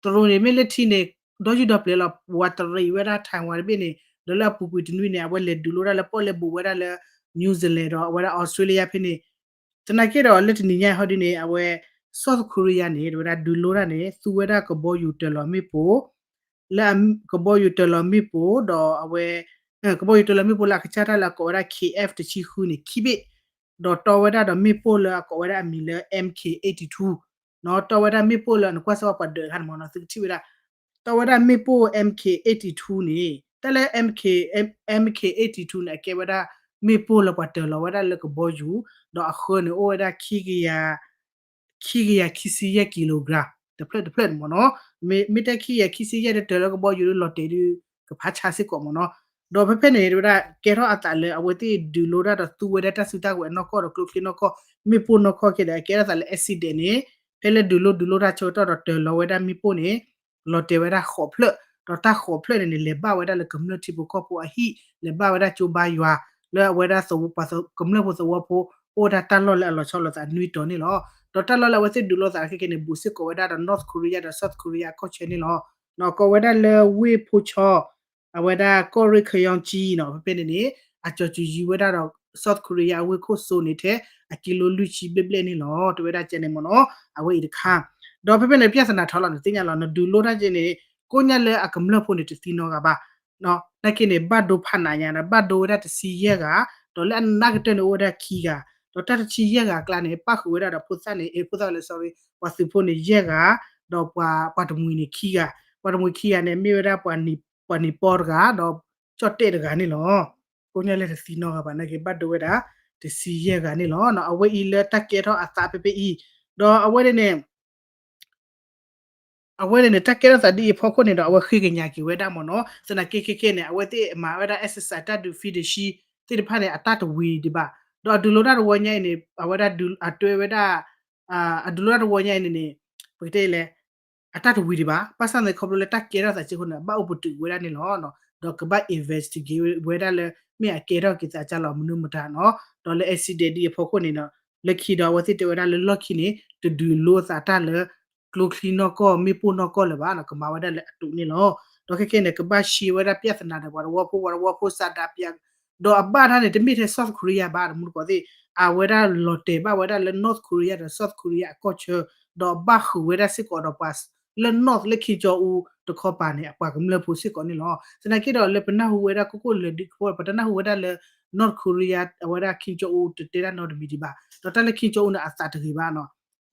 တရူးန့ၣ် မ့ၢ်လၢထံန့ၣ် ဒီယုၢ်ဒီပျဲၤလီၤ ဝးတရံးဝဲဒၣ် Taiwan တဘ့ၣ်န့ၣ် ဒီးလၢအပူၤကွံာ်တနွံန့ၣ် အဝဲလဲၤဒုးလိတၢ်လၢပီၣ်လဲၣ်ဘူးဝဲဒၣ်လၢ New Zealand ဒီးအဝဲဒၣ် Australia ဖဲန့ၣ် သနာ်က့ဒီးလၢတနံၤညါအံၤဟီဒုန့ၣ် အဝဲ South Korea န့ၣ် တဝဲဒၣ်ဒုးလိတၢ်န့ၣ် သူဝဲဒၣ်ကဘီယူၤတၢၤလီၤမ့ၣ်ပိၢ် လၢကဘီယူၤတၢၤလီၤမ့ၣ်ပိၢ်ဒီးအဝဲ ကဘီယူၤတၢၤလီၤမ့ၣ်ပိၢ်လၢအကစၢ်တၢ်လၢအကိးဝဲဒၣ် KF တဆံဃုန့ၣ် ခံဘ့ၣ်, ဒီးတီဝဲဒၣ်ဒီးမ့ၣ်ပိၢ်လၢအကိးဝဲဒၣ်အမံၤလၢ MK eighty-two နီၤ, တီဝဲဒၣ်မ့ၣ်ပိၢ်လၢနကွၢ်စၢၤပှၤဒၢးတခါန့ၣ်မ့ၢ်နီၤ သုကထံၣ်ဝဲဒၣ် တီဝဲဒၣ်မ့ၣ်ပိၢ် MK eighty-two န့ၣ် တၢ်လၢ MK, MK eighty-two န့ၣ် အကဲဝဲဒၣ်မ့ၣ်ပိၢ်လၢပှၤတၢၤလီၤဝဲဒၣ်လၢကဘီယူၤ, ဒီးအဃၢၤန့ၣ်အိၣ်ဝဲဒၣ် ခံကယၤခံဆံယဲၢ် kilogram တဖျၢၣ်တဖျၢၣ်န့ၣ်မ့ၢ်နီၤ, မ့ၢ်တဲခံကယၤခံဆံယဲၢ်ဒီးတၢၤလၢကဘီယူၤဒီးလီၤတဲာ်ဒီး ကဖးဆါစ့ၢ်ကီးမ့ၢ်နီၤ, ဒီးဖဲဖဲန့ၣ် တဲဝဲဒၣ်ကဲထီၣ်အသးလၢအဝဲသ့ၣ်ဒုးလိတၢ်ဒီးသူဝဲဒၣ်တၢ်စုတၢ်ကဝဲၤနီၢ်ကီၢ်ဒီးကျိချံနီၢ်ကီၢ် မ့ၣ်ပိၢ်နီၢ်ကီၢ်ခဲဒီး အကဲထီၣ်သးလၢ accident န့ၣ် ဖဲလၢဒုးလိဒုးလိတၢ်ဆၢကတီၢ်ဒီးတၢၤလီၤဝဲဒၣ်မ့ၣ်ပိၢ်န့ၣ် လီၤတဲာ်ဝဲဒၣ်ဃိးဖျၢၣ်, ဒီးတၢ်ဃိးဖျၢၣ်န့ၣ်န့ၣ် လဲၤဘၣ်ဝဲဒၣ်လၢကမျၢၢ်ထံဖိကီၢ်ဖိအဟံၣ်, လဲၤဘၣ်ဝဲဒၣ်ကၠိဘါယွၤ, လၢအဝဲဒၣ်သဝီပှၤကမျၢၢ်ဖိသဝီဖိ အိၣ်ဝဲဒၣ်တၢ်လီၢ်လၢအလီၤဆီလိာ်သးနွံတီၤန့ၣ်လီၤ. ဒီးတၢ်လီၢ်လၢအဝဲသ့ၣ်ဒုးလိသးခဲကနံၣ်န့ၣ် ဘူးစ့ၢ်ကီးဝဲဒၣ်ဒီး North Korea ဒီး South Korea အကီၢ်ဆၢန့ၣ်လီၤ. ကိးဝဲဒၣ်လၢဝ့ၢ်ဖိဆီ အဝဲဒၣ်ကီၢ်ရ့ၣ်ခယီကၠံနီၤ ဖဲဖဲန့ၣ်န့ၣ် အကၠီၤစူၤယံၤဝဲဒၣ်ဒီး South Korea အဝ့ၢ်ခိၣ်စိန့ၣ်ထဲ အကံလိလွံၢ်ဆံဘျဲၣ်ဘျဲၣ်န့ၣ်လီၤ. တဲဝဲဒၣ်ကဲန့ၣ်မ့ၢ်နီၤ အဝဲအံၤတခါ, ဒီးဖဲဖဲန့ၣ် ပြဿနာထီၣ်လီၤ နသ့ၣ်ညါလီၤ နဒုးလိတၢ်ကဲန့ၣ် ကိးညါလၢအကမျၢၢ်ဖိန့ၣ်တသံနီတဂၤဘၣ် နာ်က့န့ၣ် ဘၣ်ဒိဖးနးညါဒီး ဘၣ်ဒိဝဲဒၣ်တဆံယဲၢ်ဂၤ, ဒီးလၢအနၢ်ကတၢၢ်န့ၣ်အိၣ်ဝဲဒၣ်ခံဂၤ, ဒီးတၢ်တဆံယဲၢ်ဂၤအကျါန့ၣ် ပၣ်ဃုာ်ဝဲဒၣ်ဒီးဖိသၣ်န့ၣ် အ့ ဖိသၣ်လၢ sorry ပှၤသုးဖိန့ၣ်ယဲၢ်ဂၤ, ဒီးပှၤတမှံၤန့ၣ်ခံဂၤ, ပှၤတမှံၤခံဂၤန့ၣ် မ့ၢ်ဝဲဒၣ် ပှၤနံၤပီၢ်တဂၤ ဒီးကၠီၣ်တဲၣ်တဂၤန့ၣ်လီၤ. ကိးညါလၢတသံနီတဂၤဘၣ်နာ်က့ ဘၣ်ဒိဝဲဒၣ်တဆံယဲၢ်ဂၤန့ၣ်လီၤ. အဝဲအံၤလၢတၢ်ကဲထီၣ်အသးဖဲဖဲအံၤ, ဒီးအဝဲန့ၣ် အဝဲန့ၣ်န့ၣ် တၢ်ကဲထီၣ်သးဒ်အံၤအဖီခိၣ်န့ၣ်ဒီး အဝဲဃ့ကညးက့ၤဝဲဒၣ်မ့ၢ်နီၤ သနာ်က့ခဲကနံၣ်န့ၣ် အဝဲသ့ၣ်မၤဝဲဒၣ် exercise တၢ်ဒုး field တဆံ သ့ၣ်တဖၣ်န့ၣ် အတၢ်တဝံၤဒံးဘၣ်, ဒီးအဒုးလိတၢ်တဝီညါအံၤန့ၣ် အဝဲဒၣ်အတွဲဝဲဒၣ် အဒုးလိတၢ်တဝီညါအံၤန့ၣ်န့ၣ် ပကတဲလဲၣ် အတၢ်တဝံၤဒံးဘၣ် ဘၣ်ဆၣ်သနာ်က့ခီဖျိလၢတၢ်ကဲထီၣ်သးစ့ၢ်ကီးန့ၣ် ဘၣ်အိၣ်ပတုာ်ဝဲဒၣ်န့ၣ်လီၤ. ဒီးကဘၣ် investigate ဝဲဒၣ်လၢ မ့ၢ်အကဲထီၣ်က့ၤသးကၢ်လီၤမနုၤမတၤနီၤ ဒီးလၢ accident ဒ်အဖီခိၣ်န့ၣ်ဒီး လၢခံဒီးအဝဲသ့ၣ်တဲဝဲဒၣ်လၢလီၢ်ခံန့ၣ် တဒုးလိအသးတၢ်လၢ ကျိချံနီၢ်ကီၢ် မ့ၣ်ပိၢ်နီၢ်ကီၢ်လၢၤဘၣ်နီၤ ကမၤဝဲဒၣ်လၢအတုးန့ၣ်လီၤ. ဒီးခဲကနံၣ်န့ၣ် ကဘၣ်ရှဲဝဲဒၣ် ပြဿနာ ဒီးပှၤတဝီဖိ ပှၤတဝီဖိစးဒးပၠး ဒီးအဘၣ်တၢ်န့ၣ် တမ့ၢ်ထဲ South Korea ဘၣ် တမူတကိးသ့ၣ် အဝဲဒၣ်လီၤတဲာ်ဘၣ်ဝဲဒၣ်လၢ North Korea ဒီး South Korea အကီၢ်ဆၢ ဒီးဘၣ်ဃုာ်ဝဲဒၣ်စ့ၢ်ကီးဒီးပှၤ လၢ North လၢ Kim Jong Un တခီပၤန့ၣ် အပှၤကမျၢၢ်ဖိစ့ၢ်ကီးန့ၣ်လီၤ. သနာ်က့ဒီးလၢပနၢ်ဟူဝဲဒၣ်ကိၢ်ကိၢ်လၢာ်ဒ်ကဖိ ပတနၢ်ဟူဝဲဒၣ်လၢ North Korea အဝဲဒၣ် Kim Jong Un တတဲတၢ်နီတမံၤဒံးဘၣ်, ဒီးတၢ်လၢ Kim Jong Un န့ၣ် အသးတဂ့ၤဘၣ်နီၤ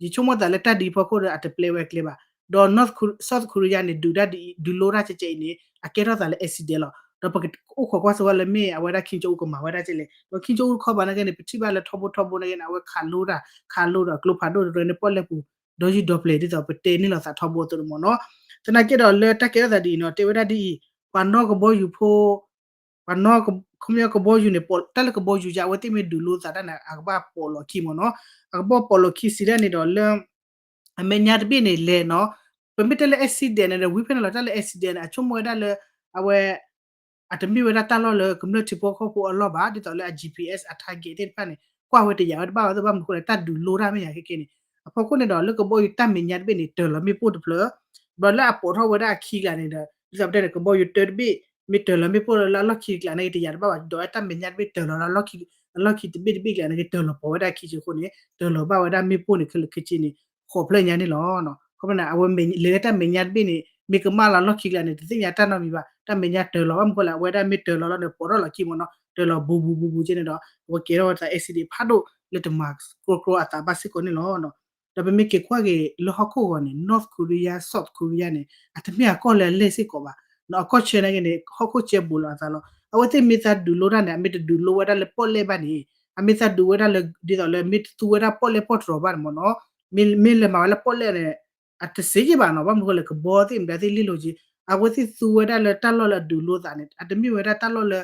ယဆိကမိၣ်သးလၢတၢ်ဒ်အံၤဖီခိၣ်ဒီးအတပျဲဝဲကျဲဘၣ်, ဒီး South Korea န့ၣ် ဒုးတၢ်ဒ်အံၤ ဒုးလိတၢ်ကဲကဲအံၤန့ၣ် အကဲထီၣ်သးလၢ accident လီၤ. ဒီးပကအိၣ်ခိးကွၢ်စိဝဲလၢမ့ၢ်အဝဲဒၣ် Kim Jong Un ကမၤဝဲဒၣ်ကဲလဲၣ်, ဒီး Kim Jong Un တခီပၤနာ်က့န့ၣ် ပထံၣ်ဘၣ်လၢထီဘိထီဘိနာ်က့န့ၣ် အဝဲခးလိတၢ် ခးလိဒီးကျိဖးဒိၣ်တရၢန့ၣ် ပီၣ်လဲၣ်ပူၤ ဒီယုၢ်ဒီပျဲၢ်ဒ်သိးပတဲန့ၣ်လီၤသးထီဘိအသိးန့ၣ်မ့ၢ်နီၤ. သနာ်က့ဒီးလၢတၢ်ကဲထီၣ်သးဒ်အံၤနီၤ တဲဝဲဒၣ်ဒ်အံၤ ပှၤနီၣ်ကဘီယူၤဖိ ပှၤနီၣ် ခီပညီကဘီယူၤန့ၣ် တၢ်လၢကဘီယူၤယါ အဝဲသ့ၣ်မ့ၢ်ဒုးလိသးတၢ်န့ၣ် အကဘၣ်ပိာ်လီၤခံမ့ၢ်နီၤ, အကဘၣ်ပိာ်လီၤခံစံးဒၣ်န့ၣ်ဒီးလၢ အမဲာ်ညါတဘ့ၣ်န့ၣ်လဲၤနီၤ, ပမ့ၢ်တဲလၢ accident န့ၣ်ဒီး ဝံၤဖဲန့ၣ်လီၤ တၢ်လၢ accident န့ၣ် အဆိကမိၣ်ဝဲဒၣ်လၢ အဝဲ အတမ့ၢ်ဝဲဒၣ်တၢ်လီၢ်လၢကမျၢၢ်ထံဖိကီၢ်ဖိအလီၢ်ဘၣ် ဒ်သိးလၢအ GPS အ target သ့ၣ်တဖၣ်န့ၣ် ကွၢ်ဝဲတယာ်ဝဲတဘၣ်ဘၣ် ဘၣ်မနုၤအဃိလဲၣ် တၢ်ဒုးလိတၢ်မဲာ်ညါခဲကဲန့ၣ် အဖီခိၣ်န့ၣ်ဒီး လၢကဘီယူၤတၢ်မဲာ်ညါတဘ့ၣ်န့ၣ် တၢၤလီၤမ့ၣ်ပိၢ်တဖျၢၣ်, ဘျီလၢအပိာ်ထီၣ်ဝဲဒၣ်အခံကျါန့ၣ်ဒီး ဒ်သိးပတဲန့ၣ် ကဘီယူၤတၢတဘ့ၣ် မ့ၢ်တၢၤလီၤမ့ၣ်ပိၢ်လၢအလီၢ်ခံတကျါန့ၣ် တယာ်တဘၣ်ဘၣ် ဒီးတၢ်မဲာ်ညါတဘ့ၣ်တၢၤလီၤလၢ အလီၢ်ခံတဘ့ၣ်တဘ့ၣ်ကျါန့ၣ် တၢၤလီၤပိာ်ဝဲဒၣ်ခံဆံအဃိန့ၣ် တၢၤလီၤဘၣ်ဝဲဒၣ်မ့ၣ်ပိၢ်န့ၣ် ခဲလၢာ်ခဲဆ့န့ၣ် ဃိးဖျၢၣ်ညါန့ၣ်လီၤ. ခီဖျိန့ၣ် အဝဲလဲၤလၢတၢ်မဲာ်ညါတဘ့ၣ်န့ၣ် မ့ၢ်ကမၣ်လီၤလီၢ်ခံကျါန့ၣ် တသ့ၣ်ညါတၢ်နီတမံၤဘၣ် တၢ်မဲာ်ညါတၢၤလီၤဘၣ်မနုၤအဃိလဲၣ် အဝဲဒၣ်မ့ၢ်တၢၤလီၤလီၤန့ၣ် ပိာ်ထီၣ်လီၤခံမ့ၢ်နီၤ တၢၤလီၤဘူးဘူးဘူးဘူးကဲန့ၣ်ဒီး အဝဲကဲထီၣ်ဝဲဒၣ် accident ဖးဒိၣ်လၢတမၤကျိကျိအသးဘၣ်စ့ၢ်ကီးန့ၣ်လီၤ. ဒီးပမ့ၢ်က့ၤကွၢ်က့ၤလၢဟီၣ်ခိၣ်ဂီၤန့ၣ် North Korea South Korea န့ၣ် အတမ့ၢ်အကီၢ်လၢအလဲၢ်စ့ၢ်ကီးဘၣ်, အကီၢ်ဆၢနာ်က့န့ၣ် ဟီၣ်ခိၣ်ကၠဲဘူးလိာ်အသးလီၤ. အဝဲသ့ၣ်မ့ၢ်သးဒုးလိတၢ်န့ၣ် အမ့ၢ်တဒုးလိဝဲဒၣ်လၢပီၣ်လဲၣ်ဘၣ်န့ၣ် အမ့ၢ်သးဒုးဝဲဒၣ်လၢ ဒ်သိးလၢမ့ၢ်သူဝဲဒၣ်ပီၣ်လဲၣ်ပီၣ်တြီၤဘၣ်န့ၣ်မ့ၢ်နီၤ မ့ၢ်လဲၤမၤဝဲလၢပီၣ်လဲၣ်န့ၣ် အတစ့က့ဘၣ်နီၤ ဘၣ်မနုၤအဃိလဲၣ် ကဘီသ့ၣ်မတၤသ့ၣ်လံလိၤက့ အဝဲသ့ၣ်သူဝဲဒၣ်လၢတၢ်လီၢ်လၢအဒုးလိသးန့ၣ် အတမ့ၢ်ဝဲဒၣ်တၢ်လီၢ်လၢ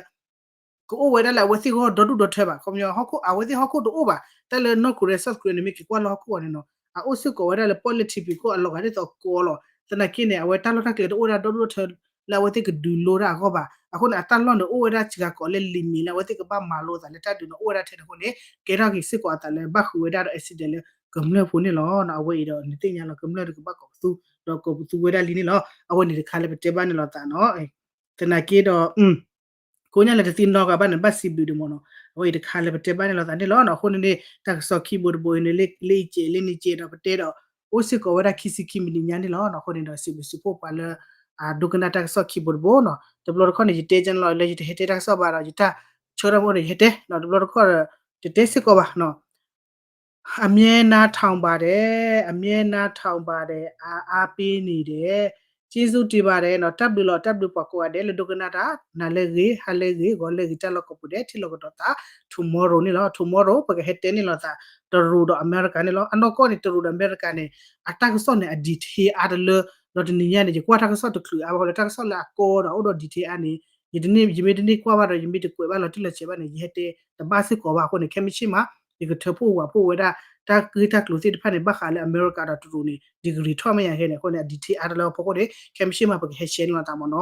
ကအိၣ်ဝဲဒၣ်လၢအဝဲသ့ၣ်ဂီၢ်ဒီဒူၣ်ဒီထၢဘၣ် ခီပညီ ဟီၣ်ခိၣ် အဝဲသ့ၣ်ဟီၣ်ခိၣ်တအိၣ်ဘၣ် တၢ်လၢ North Korea South Korea န့ၣ် မ့ၢ်က့ၤကွၢ်လၢဟီၣ်ခိၣ်ဂီၤန့ၣ်နီၤ အအိၣ်စ့ၢ်ကီးဝဲဒၣ်လၢပီၣ်လဲၣ်ထံဖံးခိၣ်အလီၤဂာ်ဒ်သိးကီလီၤ. သနာ်က့န့ၣ် အဝဲတၢ်လီၢ်တၢ်ကျဲတအိၣ်ဝဲဒၣ်ဒီဒူၣ်ဒီထၢ လၢအဝဲသ့ၣ်ကဒုးလိတၢ်အဂီၢ်ဘၣ်. အဃိန့ၣ် အတၢ်လီၢ်န့ၣ် အိၣ်ဝဲဒၣ်စှၤကီးလၢလံာ်မံၤလၢအဝဲသ့ၣ်ကဘၣ်မၤလိအသးလၢတၢ်ဒုးန့ၣ် အိၣ်ဝဲဒၣ်ထဲန့ၣ်အဃိန့ၣ် ကဲထီၣ်က့ၤစ့ၢ်ကီးအသးလၢဘၣ်ဃုာ်ဝဲဒၣ်ဒီး accident လၢကမျၢၢ်ဖိန့ၣ်လီၤ. အဝဲအံၤဒီးနသ့ၣ်ညါလီၤ ကမျၢၢ်ဒီးကဘၣ်ကိးပသူ ဒီးကိးပသူဝဲဒၣ်လံန့ၣ်လီၤ. အဝဲန့ၣ်တခါလၢပတဲဘၣ်န့ၣ်လီၤသးနီၤ သနာ်က့ဒီး ကိးညါလၢတသံနီတဂၤဘၣ်န့ၣ် ဘၣ်စံးဘျုးဒံးမ့ၢ်နီၤ. အဝဲအံၤတခါလၢပတဲဘၣ်န့ၣ်လီၤသးန့ၣ်လီၤ. အဃိန့ၣ်န့ၣ် တၢ်ကစီၣ်ခံဘိတဘိအံၤန့ၣ် လၢအံၤကဲးလၢန့ၣ်ကဲးဒီးပတဲဒီး အိၣ်စ့ၢ်ကီးဝဲဒၣ်ခံဆံခံမံးနံးညါန့ၣ်လီၤ. အဃိန့ၣ်ဒီး စံးဘျုးစံးဖှိၣ်ပှၤလၢ အဒိကနၣ်တၢ်ကစီၣ်ခံဘိတဘိနီၤ. တဘျီတခီၣ်န့ၣ် ယတဲကၠၢ်န့ၣ်လီၤ လၢယတဟဲတဲတၢ်ကစီၣ်ဘၣ်ဒီး ယတၢ်ဆၢထၢၣ်မ့ၢ်အိၣ်ဒီး ယဟဲတဲနီၤ. တဘျီတခီၣ်ဒီး တတဲစ့ၢ်ကီးဘၣ်နီၤ အမြဲနားထောင်ပါတယ်, အမြဲနားထောင်ပါတယ်, အားပေးနေတယ်, ကျေးဇူးတင်ပါတယ်နီၤ. တၢ်ဘျုးလီၤ တၢ်ဘျုးပှၤကိးဂၤဒဲးလၢဒိကနၣ်တၢ်, နၤလၢအဂ့ၤ, ဟါလၢအဂ့ၤ, ဂီၤလၢအဂ့ၤ, တၢ်လီၢ်ကိးပူၤဒဲး ထံၣ်လိာ်ကဒီးသး tomorrow န့ၣ်လီၤ. Tomorrow ပကဟဲတဲန့ၢ်လိာ်သး တရူးဒီးအမဲရကၤန့ၣ်လီၤ. အနီၢ်ကီၢ်န့ၣ် တရူးဒီးအမဲရကၤန့ၣ် အတၢ်ကစီၣ်န့ၣ် အ detail အါတလၢ, ဒီးတနံၤညါန့ၣ် ယကွၢ်တၢ်ကစီၣ်တချုးအါဘၣ်ဃိလၢ တၢ်ကစီၣ်လၢအကီဒီးအိၣ်ဒီး detail အါန့ၣ် ယမ့ၢ်တန့ၢ်ကွၢ်ဘၣ်ဒီး ယမ့ၢ်တကွဲးဘၣ်လီၤတံၢ်လီၤဆဲးဘၣ်န့ၣ် ယဟဲတဲတဘၣ်စ့ၢ်ကီးဘၣ်အဃိန့ၣ် ခဲမုၢ်ဆ့ၣ်မး ယကထၢဖှိၣ်ဝးဖှိၣ်ဝဲဒၣ် တၢ်ဂ့ၢ်တၢ်ကျိၤသ့ၣ်တဖၣ်န့ၣ် ဘၣ်ဃးလၢအမဲရကၤဒီးတရူးန့ၣ် degree ထီၣ်မ့ၢ်ယၤဂ့ၤန့ၣ် အဃိန့ၣ် အ detail အါတလၢအဖီခိၣ်န့ၣ် ခဲမုၢ်ဆ့ၣ်မး ပကဟဲ share န့ၢ်လိာ်သးမ့ၢ်နီၤ.